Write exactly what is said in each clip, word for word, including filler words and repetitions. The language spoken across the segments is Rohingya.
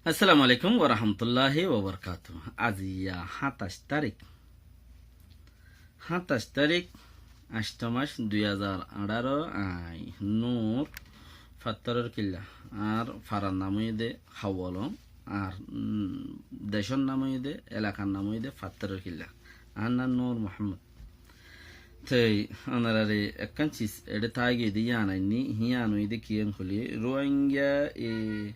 Assalamu alaikum wa rahmatullahi wa barakatuhu. Aijja háñtaic tarík, háñtaic tarík, añctho mac, dui házar añçáro, añí Nur, Fattoror Killa, añár farar nam óiye de Hawalong, ar, mm, decór nam óiye de, elakar nam óiye de Fattoror Killa, añár nam Nur Muhammod. Toi onorare ekkán cis eçé táigiyoi de yían ainní, hían óiye de kiyán hoilé, Ruáingga e,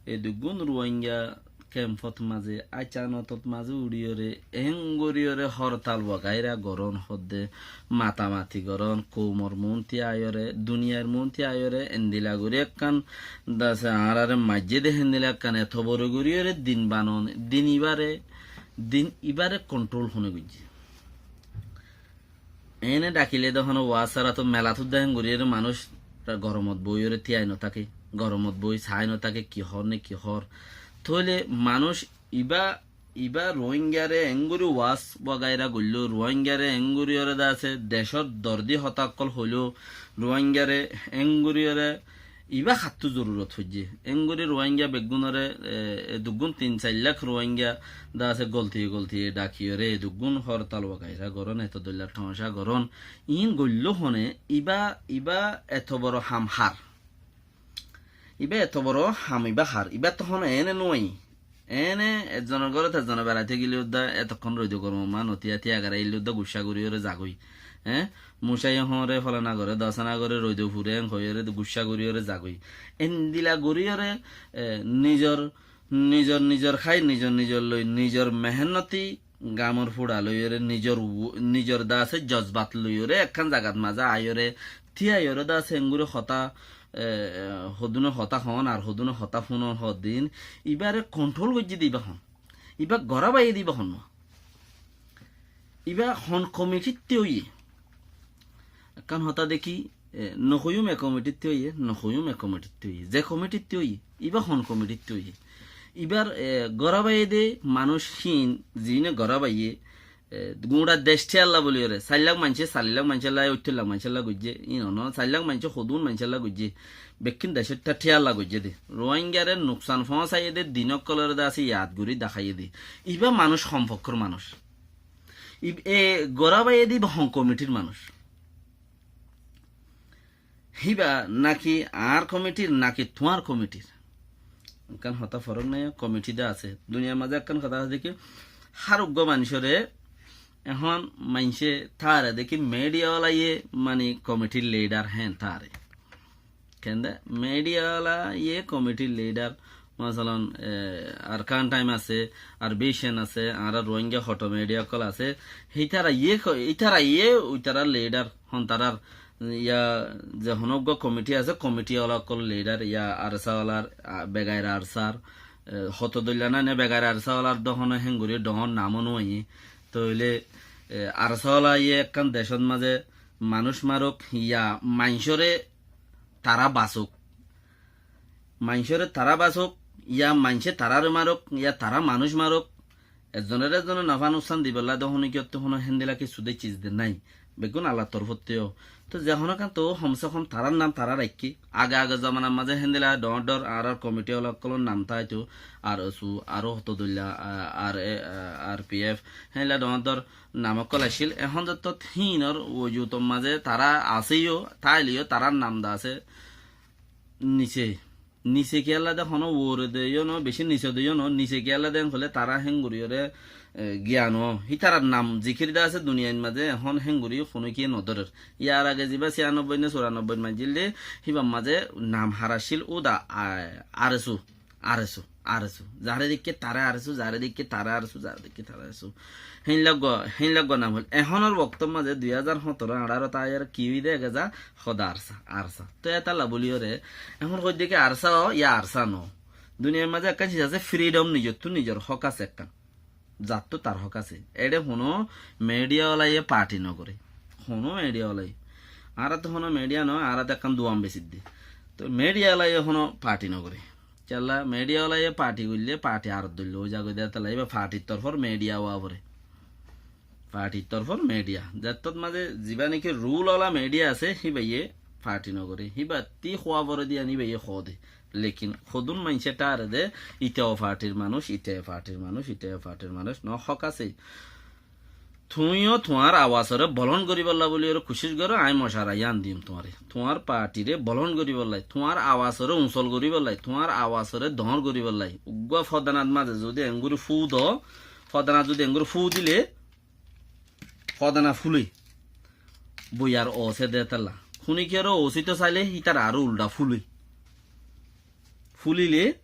e duggún Ruáingga kempót mazé, aiccanotót mazé uçíyoré, eéngoríyoré hórtal wagaira gorón hoódde, matamati gorón, koumor muúnti aiyóre, duniyair muúnti aiyóre, endila gorí ekkán dase añáráre maijjé de héndila ekkán eto boro goríyoré din banon, din ibáre, din ibáre konthról hone goijjé. Eéne dhakilé de honó waáz sára to melatút de héngoríyoré manúic goromot boóiyoré tíai notáke, goromot boói saái notáke, ki hoór né ki hoór. Tóile manúic ibá, ibá Ruáinggare eéngorí waáz wagaira goilló, Ruáinggare eéngoríyoré dase decór dordi hotá ókkol hoiló, Ruáinggare eéngoríyoré ibá hattú zorurot foijjé. Eéngorí Ruáingga beggúnoré, e, e duggún tin sair lak Ruáingga dase goltiye goltiye dhakiyoré e duggún hórtal wagaira gorón, eto dóilla thoóñca gorón. Iín goilló hone, ibá, ibá eto boro ham hár? Ibá eto boro ham ibá hár? Ibá to honó eéne nuaiyé. Eéne ezzonor górot ezzone beraité gilé uddá etokkón roido gormot mazé notíya tíya gará ailé uddá guccá goríyoré zagói. Eé? Mucáye hoóñre folana goré, dosana goré, roido fure, en hoiyóre guccá goríyoré zagói. Endila goríyoré, e, nizor, nizor, nizor hái, nizor, nizor loi, nizor mehénnoti gamor fura loiyoré, nizor u-, nizor dase jozbat loiyoré ekkán zagat mazé aiyóre, tíaiyoré dase eéngorí hotá, e, e, hodúne hotá hoón ar hodúne hotá fúnon hoóddin, ibáre konthról goijjé de ibá hon? Ibá gorá baiyé de ibá hon? Ibá hon komitítte óiye? Ekkán hotá dekí, e, nohoiyúm e komitítte óiye, nohoiyúm e komitítte óiye. Ze komitítte óiye, ibá hon komitítte óiye? Ibár, e, gorá baiyé de manúic híin, ziíne gorá baiyé, e, guñça dec thíyalla bóliyoré, sair lak maincé, salir lak maincólla, óittor lak maincólla goijjé, íin onó, sair lak maincé, hodún maincólla goijjé, bekkín decótta thíyalla goijjé de. Ruáinggare nuksan foóñsaiyé de, din ókkoloré dase yad gorí deháiye de. Ibá manúic hon fokkór manúic? Ib-, e gorá baiyé de ibá hon komitír manúic? Híba náki añár komitír, náki tuáñr komitír? Ekkán hotá forók nái, komití de asé. Duniyair mazé ekkán hotá asé de ki, hár uggúa maincóre, ehón maincé taáre de ki, midiyawalaye mani komitír lidar héen taáre. Kende, midiyawalaye komitír lidar, masalan, e, Arkan Taim asé, ar Bicen asé, añára Ruáingga hoto midiya ókkol asé, hítara ye ko-, ítara ye, ítara lidar, hon tarár, ya, ze honó uggúa komití asé, komití ola ókkol lidar, ya ARSA olar, a, begair ARSAr, e, hoto dóilla nái né, begair ARSA olar de honó héngorí dhoóñr nam ó nuaiyé. Tóile, e, ARSA olaye ekkán decót mazé manúic marók, ya maincóre tará basók, maincóre tará basók, ya maincé taráre marók, ya tará manúic marók, ezzonoré ezzone nafá nuksan dibolla de honó kiyóttu honó héndila kissú de ciz de nái. Beggún Allar torfóttu yó. Tóu ze honó kán tóu hom se hom tarár nam tará raikké. Age age zomanar mazé héndila dhoóñr dhoóñr añárár komití ola ókkolór nam táitou, ARSU, aró hoto dóilla, a, ar, e, a, ARPF, héndila dhoóñr dhoóñr nam ókkol accíl. Ehón zottót híinor ujutor mazé tará asé yó, táile yó tarár nam de asé nise. Nise kiyólla de honó uore de yó no, bicí nise de yó no, nise kiyólla de hoilé tará héngoríyoré, e, giyan ó. Hítarar nam zikir de asé duniyair mazé, ehón héngorí honókiye nodórer. Yar age zibá ciyanobboit né curanobboit maijjíl de, híbar mazé nam har accíl uda, a, ARSU, ARSU, ARSU. Zare deikké taré ARSU, zare deikké taré ARSU, zare deikké taré ARSU. Héinlaggua, héinlaggua nam hoil. Ehónor woktór mazé dui házar hóñtoro añçáro táiyar ki óiye de ege za, hoda ARSA, ARSA. Tóu étalla bóliyoré, ehón hoidde ki ARSA ó, ya ARSA no. Duniyair mazé ekkán ciz asé, fridhom, nizottú nizor hók asé ekkán. Zattú tar hók asé. Eçé honó midiyawalaye parti nogoré. Honó midiyawalaye. Añára to honó midiya no, añára to ekkán duam besidde. Tóu midiyawalaye honó parti nogoré. Kiyólla midiyawalaye parti goillé, parti arot dóilla ói zagói de, étalla íba partir torfór midiya ówa foré. Partir torfór midiya. Zettót mazé zibá néki rul ola midiya asé, híbaye parti nogoré. Híbattí howa foré de yían híbaye hoó de. Lekin hodún maincé tháre de, ite o partir manúic, ite o partir manúic, ite o partir manúic, no hók asé. Tuñí yó tuáñr awasoré bolón goríbolla bóli oré kucíc goró, aññí mocara yían diyum tuáñre. Tuáñr partiré bolón goríbolla, tuáñr awasoré uñsol goríbolla, tuáñr awasoré doóñr goríbolla. Uggúa fodanat mazé zudi enggúri fú do, fodanat zudi enggúri fú dilé, fodana fúle. Boiyar osé de talla. Húni ki oré osíto sailé, hítara aró uldha fúle. Fúlile,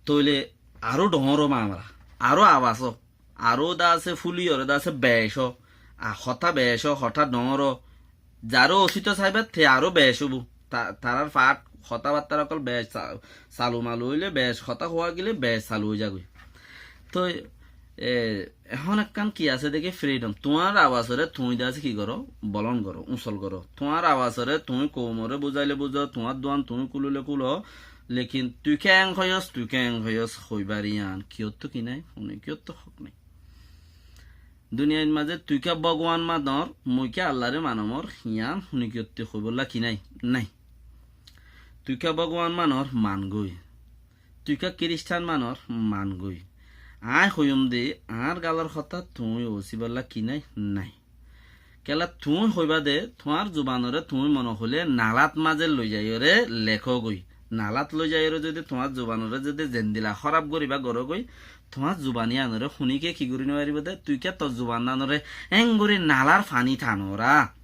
tóile aró doóñr ó mamala, aró awas ó, aró de asé fúli oré de asé beec ó, a hotá beec ó, hotá doóñr ó, zaró osíto saibá te aró beec óibo. Ta-, tarár faát hotábattar ókkol beec sa-, salu malu óile, beec hotá hoá gile beec salu ói zagói. Toi, e, ehón ekkán ki asé deki fridom. Tuáñr awasoré tuñí de asé ki goró? Bolón goró, uñsol goró. Tuáñr awasoré tuñí koumoré buzáile buzó, tuáñr duan tuñí kúlile kúlo. Lekin tui keén hoiyós, tui keén hoiyós hoibár yían kiyóttu ki nái? Hone kiyóttu hók nái. Duniyait mazé tui ke Bógowan manor, mui ke Allaré manomor, yían hone kiyóttu hoibólla ki nái? Nái. Tui ke Bógowan manor, mangói. Tui ke Kiristán manor, mangói. Aññí hoiyúm de, añár galor hotá tuñí osíbolla ki nái? Nái. Kiyólla tuñí hoibá de, tuáñr zubanoré tuñí mone hoilé nalát mazé loizaiyóre lekógoi. Nalát loizaiyóre zudi tuáñr zubanoré zudi zendila hóraf goríba gorógoi, tuáñr zuban yíanoré húnike ki gorí nofaríbo de, tui kiyá tor zubannanoré éngorí nalár faní tanóra.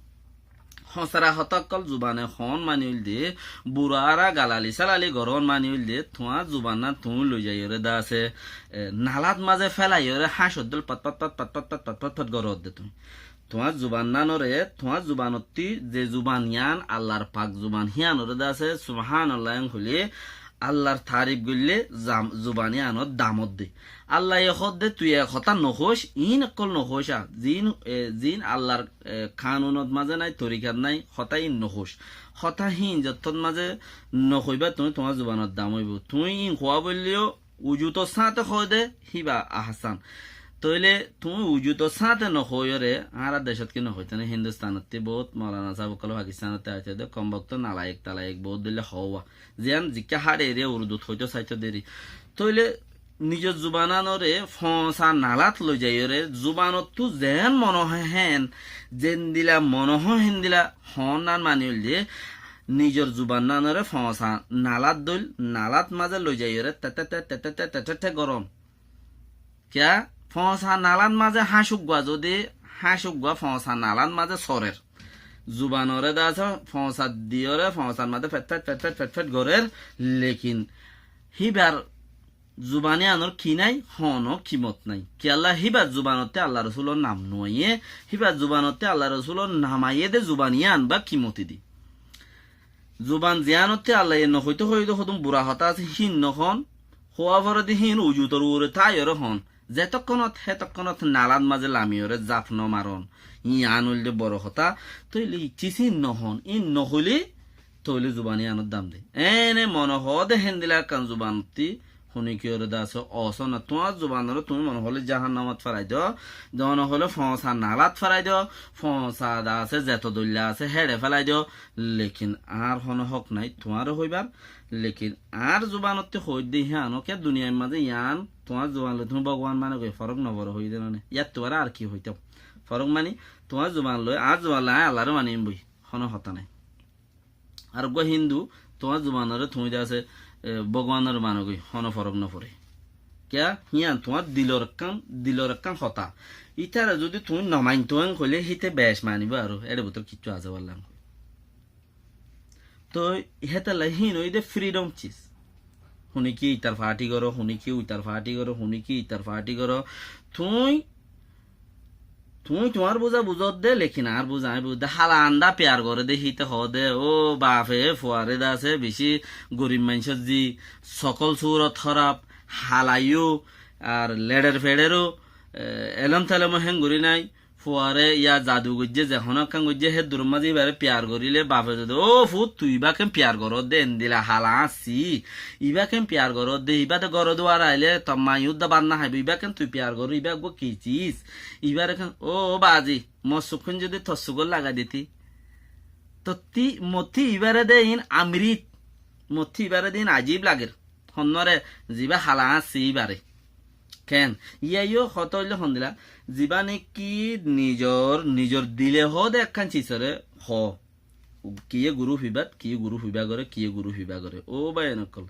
Hóñsara hotá ókkol zubane hoón mani óilde, burara galali salali gorón mani óilde, tuáñr zubanna tuñí loizaiyóre de asé, e, nalát mazé félaiyóre háñcor dóil pat pat pat goródde tuñí. Tuáñr zubannanoré, tuáñr zubanottí ze zuban yían Allar pak zuban híanoré de asé, subhánallah yían hoilé, Allar tarif goillé zam-, zuban yíanor damot de. Allaye hoódde tui e hotá nohoóic, iín ókkol nohoóic a, ziín, e, ziín Allar, e, kanunot mazé nái, torikat nái, hotá iín nohoóic. Hotá híin zottót mazé nohoibá tuñí, tuáñr zubanor dam óibo. Tuñí iín hoá boillé yó ujutor sáñte hoóde híba ahásán. Tóile tuñí ujutor sáñte nohoóiyoré, añára decót ki nohoité né, Hindustanottí boóut moulana sáb ókkol Pakistanottí aité de, komboktó nalayek talayek boóut dóilla hoówa. Ziyán zikká háçe eré urdut hoitó saitó deri. Tóile nizor zubanánoré foóñsa nalát loizaiyóre, zubanottú zeén mone hoó héen, zendila mone hoó héndila hoónnan mani óilde, nizor zubannánoré foóñsa nalát dóil, nalát mazé loizaiyóre tetete tetete tetete gorón. Kiyá? Foóñsa nalát mazé háñc uggúa zudi, háñc uggúa foóñsa nalát mazé sorer. Zubanoré de asé foóñsa diyóre, foóñsar mazé fet fet fet fet fet gorér, lekin híbar zuban yíanor ki nái? Honó kimot nái. Kiyólla híbar zubanottí Allar Rosúlor nam nuaiyé, híbar zubanottí Allar Rosúlor nam aiyé de zuban yían bá kimoti di. Zuban ziyánottí Allaye nohoitó hoiyé de hodún bura hotá asé híin nohoón, hoá foré de híin ujutor uore táiyoré hoón. Zetókkonot hétókkonot nalát mazé lamiyoré zaf nomaron. Yían óilde boro hotá. Tóile iccís híin nohoón. Íin nohoilé tóile zuban yíanor dam de. Éne mone hoóde héndila ekkán zubanottí húni kiyóre de asé osóna. Tuáñr zubanoré tuñí mone hoilé jahannamot félai do. Mone hoilé foóñsa nalát félai do. Foóñsa de asé zeto dóilla asé héçe félai do. Lekin añár honó hók nái tuáñre hoibár. Lekin añár zubanottí hoóidde híano kiyá duniyair mazé yían tuáñr zuban loi tuñí Bógowan mane goi forók noforé hoiyé de nane. Yáttu baré ar ki hoitám? Forók mani tuáñr zuban loi, añár zuban loi aññí Allaré manim boi. Honó hotá nái. Ar uggúa Hindu tuáñr zubanoré tuñí de asé, e, Bógowanoré mane goi, honó forók noforé. Kiyá? Hían tuáñr dilor ekkán, dilor ekkán hotá. Ítara zudi tuñí nomainto en hoilé híte bec manibó aró, éçe bútore kiccú asé balla. Toi hétalla híin óiye de fridom cis. Húni ki itar fathi goró, húni ki uitar fathi goró, húni ki itar fathi goró. Tuñí, tuñí tuáñr buza buzódde, lekin añár buza aññí buzódde. Hala andá piyar goré de híte hoóde, ó bafe fuaré de asé, bicí gorib maincór zi, sokól surot hóraf, halaiyó, ar leçer feçeró, e, elóm telomó héngorí nái. Fuaré yá zadu goijjé, ze honó ekkán goijjé, hé duror mazé íbaré piyar goríle, bafe zodi, "Ó fut, tui ibá ken piyar goródde, endila hala añsí, ibá ken piyar goródde, ibá de górot duwar ailé, tor maiyúr de bát no háibo, ibá ken tui piyar goró, ibá eggúa ki cis? Ibáre ken, ó, ó bazi, mor sukkún zodi tor sukót lagai diti, tottí, mottí ibáre de iín amirit." Mottí ibáre din ajib lager. Honnúare zibá hala asé ibáre. Ken? Yíaiyó hotá óilde hondila, zibá niki nizor, nizor dile hoóde ekkán cisóre hoó. Kiyé gurúf ibát, kiyé gurúf ibá goré, kiyé gurúf ibá goré. Ó báiyain ókkol.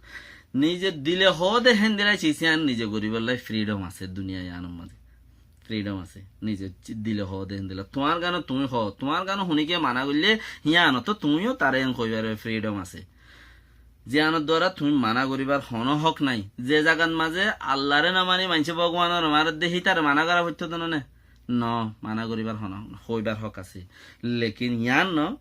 Nize dile hoóde héndila cis yían nize goríbolla fridhom asé duniyai yíanor mazé. Fridhom asé. Nize dile hoóde héndila. Tuáñr gano tuñí hoó. Tuáñr gano huníkiye mana goillé, yíanottú tuñíyo taré en hoibar fridhom asé. Ziyánor duara tuñí mana goríbar honó hók nái. Ze zagat mazé Allaré no mani maincé Bóguanore maredde hítare mana gorá foittóu de no né? No, mana goríbar honó, hoibar hók asé. Lekin yían no,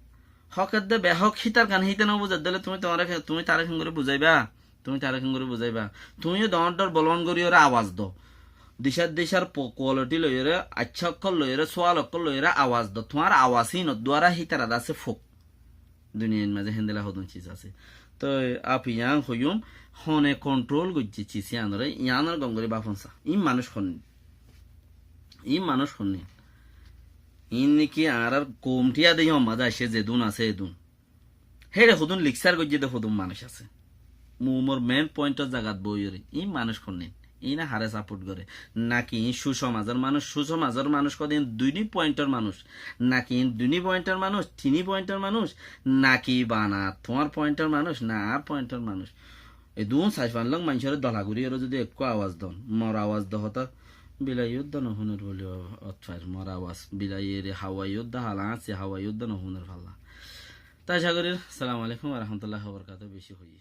hók edde behók hítar gan híte no buzedde óile tuñí tuáñre ke-, tuñí taré kengorí buzáiba? Tuñí taré kengorí buzáiba? Tuñí doóñr dór bolon goríyore awaz do. Dicár dicár po-, kualiti loiyóre, aiccá ókkol loiyóre, sual ókkol loiyóre awaz do. Tuáñr awaz hínor duara hítara dase fuk. Duniyair mazé héndila hodún cis asé. Toi api yían hoiyúm, hone kontrol goijjé cis yíanore, yíanor gom gorí báfon sa. Iín manúic honní? Iín manúic honní? Iín niki añárár koum thíya de yían mazé aiccé zedún asé edún. Héçe hodún liksár goijjé de hodún manúic asé. Mu mor men pointor zagat boiyóre, iín manúic honní? Iíne haré saport goré? Naki iín cúcomazor manúic, cúcomazor manúic hoóde iín duní pointor manúic? Naki iín duní pointor manúic, tiní pointor manúic? Naki bana tuáñr pointor manúic, na añár pointor manúic? Edún sair fañs lok maincóre dola goríyore zodi ekkú awaz don, mor awaz de hotá, bilaiyót de no fúner bóli otfair, mor awaz bilaiyore hawai yót de hala asé, hawai yót de no fúner falla. Te acá gorír, assalamu alaikum wa rahmatullahi wa barakatuhu, beci hoiyí.